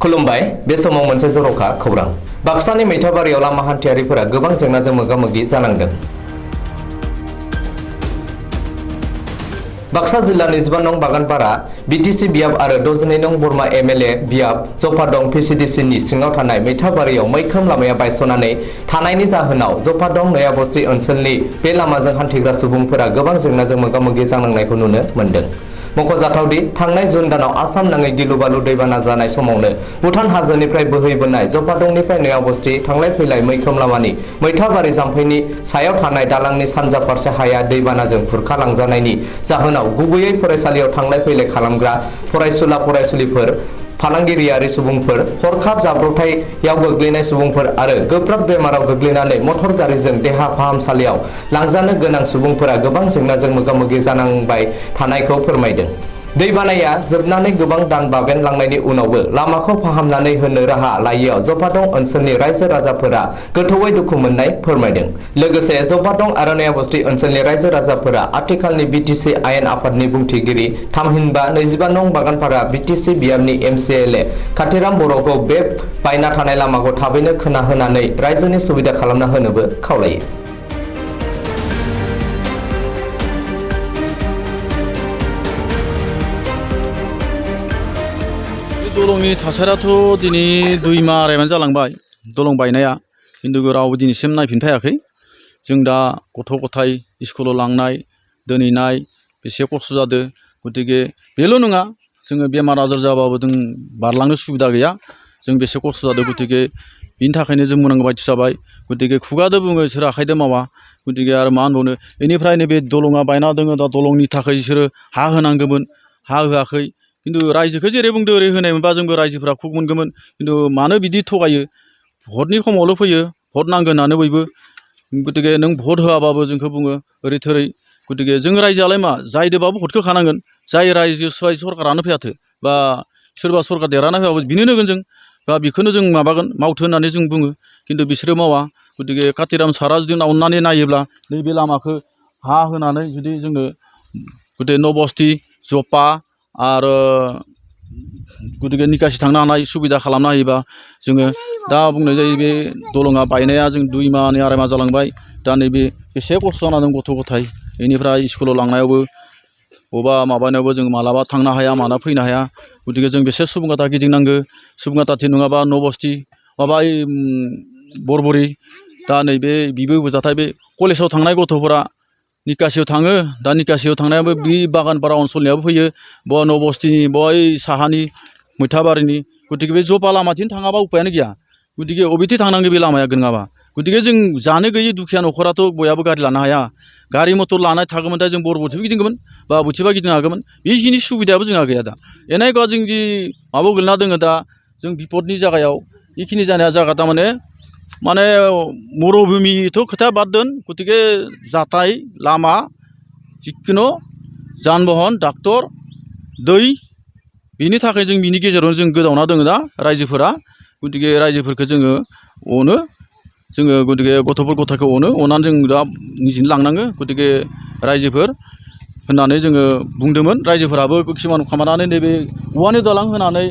खुलुमबाय बे समाव मोनसे जर'खा खौरां बाक्सानि मैथाबारियाव लामा हान्थियारिफोरा गोबां जेंनाजों मोगा-मोगि जानांदों। बाक्सा जिल्लानि 25 नं बागानपारा बीटीसी बियाब आरो 12 नं बोरमा एमएलए बियाब जफादं पीसीडीसी सिङाव थानाय मैथाबारियाव मैखोम लामाया बायस'नानै थानायनि जाहोनाव जफादं नयाबस्ती ओनसोलनि बे लामाजों हान्थिग्रा सुबुंफोरा गोबां जेंनाजों मोगा-मोगि जानांनायखौ नुनो मोनदों। मख'जाथावदि थांनाय जुन दानाव आसाम नाङै गिलु-बालु दैबाना जानाय समावनो भुटान हाजोनिफ्राय बोहैबोनाय जफादंनिफ्राय नयाबस्ती थांलाय फैलाय मैखोम लामानि मैथाबारि जाम्फैनि सायाव थानाय दालांनि सानजा फारसे हाया दैबानाजों खुरखालांजानायनि जाहोनाव गुबैयै फरायसालियाव थांलाय फैलाय खालामग्रा फरायसुला फरायसुलिफोर फालांगिरियारि सुबुंफोर हरखाब जाब्रबथायाव गोग्लैनाय सुबुंफोर आरो गोब्राब बेमाराव गोग्लैनानै मटर गारिजों देहा फाहामसालियाव लांजानो गोनां सुबुंफोरा गोबां जेंनाजों मोगा-मोगि जानांबाय थानायखौ फोरमायदों। दैबानाया जोबनानै गोबां दान बाबेनलांनायनि उनावबो लामाखौ फाहामनानै होनो राहा लायैयाव जफादं ओनसोलनि रायजो राजाफोरा गोथौयै दुखु मोननाय फोरमायदों। लोगोसे जफादं आरो नयाबस्ती ओनसोलनि रायजो राजाफोरा आथिखालनि बीटीसी आयेन आफादनि बुंथिगिरि थामहिनबा 25 नं बागानपारा बीटीसी बियाबनि एमसीएलए काथिराम बर'खौ बे बायना थानाय लामाखौ थाबैनो खोना होनानै रायजोनि सुबिदा खालामना होनोबो खावलायो। दलंनि थासारियाथ' दिनै दैमा आरायमान जालांबाय दलं बायनाया खिन्थु रावबो दिनैसिम नायफिनफायाखै। जों दा गथ' गथाय स्कुलाव लांनाय दोनहैनाय बेसे खस्थ' जादों। गतिके बेल' नङा जोङो बेमार आजार जाबाबो जों बारलांनो सुबिदा गैया। जों बेसे खस्थ' जादों गतिके बिनि थाखायनो जों बुंनांगौ बायदि जाबाय। गतिके खुगादो बुङो बिसोर आखाइदो मावा। गतिके आरो मा होनबावनो बेनिफ्राय नैबे दलङा बायना दङ दा दलंनि थाखाय बिसोरो हा होनांगौमोन हा होआखै। खिन्थु रायजोखौ जेरै बुंदो ओरै होनायमोनबा जोंबो रायजोफोरा खुब मोनगौमोन। खिन्थु मानो बिदि थगायो भटनि समावल' फैयो भट नांगौ होननानै बयबो। गतिके नों भट होआबाबो जोंखौ बुङो ओरै थोरै। गतिके जों रायजोआलाय मा जायदोबाबो भटखौ होखानांगोन। जाय रायजो सरकारानो फैयाथो बा सोरबा सरकार देरहाना फैबाबो बिनो होगोन जों बा बेखौनो जों माबागोन मावथो होननानै जों बुङो। खिन्थु बिसोरो मावा। गतिके काथिराम सारा जुदि अननानै नायोब्ला नैबे लामाखौ हा होनानै जुदि जोंनो गतिके नबस्ती जपा आरो गतिके निकासि थांनो हानाय सुबिदा खालामना होयोबा जोङो दा बुंनाय जायो बे दलङा बायनाया जों 2 माह 2.5 माह जालांबाय। दा नैबे बेसे खस्थ' जाना दं गथ' गथाय बेनिफ्राय स्कुलाव लांनायावबो बबेबा माबानायावबो जों मालाबा थांनो हाया माना फैनो हाया। गतिके जों बेसे सुबुंगाथा गिदिंनांगौ सुबुंगाथाथि नङाबा नबस्ती माबा बरबरि दा नैबे बिबो जाथाय बे कलेजाव थांनाय गथ'फोरा निकासियाव थाङो। दा निकासियाव थांनायाबो बे बागानपारा ओनसोलनियाबो फैयो बहा नबस्तीनि बहा साहानि मैथाबारिनि। गतिके बे जपा लामाथिं थाङाबा उपायानो गैया। गतिके बबेथिं थांनांगौ बे लामाया नङाबा। गतिके जों जानो गैयै दुखिया न'खराथ' बयहाबो गारि लानो हाया। गारि मटर लानाय थागौमोनथाय जों बरबथिबो गिदिंगौमोन बा बोथिबा गिदिंनो हागौमोन। बेखिनि सुबिदायाबो जोंहा गैया दा। एनायगा जों जि माबायाव गोलैना दङ दा जों बिपदनि जायगायाव बेखिनि जानाया जायगा थारमाने माने मरुभूमिथ' खोथा बाद दोन। गतिके जाथाय लामा जिखुनु जान बाहन डाक्टर दै बिनि थाखाय जों बिनि गेजेरावनो जों गोदावना दङ दा रायजोफोरा। गतिके रायजोफोरखौ जोङो अनो जोङो गतिके गथ'फोर गथायखौ अननानै जों दा निजिनो लांनांगो। गतिके रायजोफोर होननानै जोङो बुंदोंमोन रायजोफोराबो किसुमान खालामनानै नैबे औवानि दालां होनानै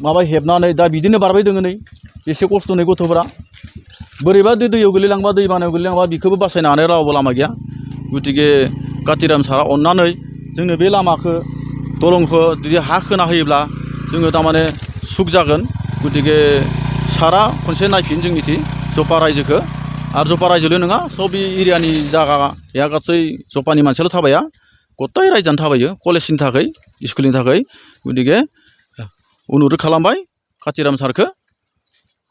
माबा हेबनानै दा बिदिनो बारबाय दङ नै एसे खस्थ' नै गथ'फोरा बोरैबा दैयाव गोलैलांबा दै बानायाव गोलैलांबा बेखौबो बासायनो हानाय रावबो लामा गैया। गतिके काथिराम सारा अननानै जोंनो बे लामाखौ दलंखौ जुदि हा खोना होयोब्ला जोङो थारमाने सुख जागोन। गतिके सारा खनसे नायफिन जोंनिथिं जपा रायजोखौ आरो जपा रायजोल' नङा सब एरियानि जायगाया गासै जपानि मानसियाल' थाबाया गथाय रायजोआनो थाबायो कलेजनि थाखाय स्कुलनि थाखाय। गतिके अनुरद खालामबाय काथिराम सारखौ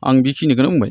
आं बेखिनिखौनो बुंबाय।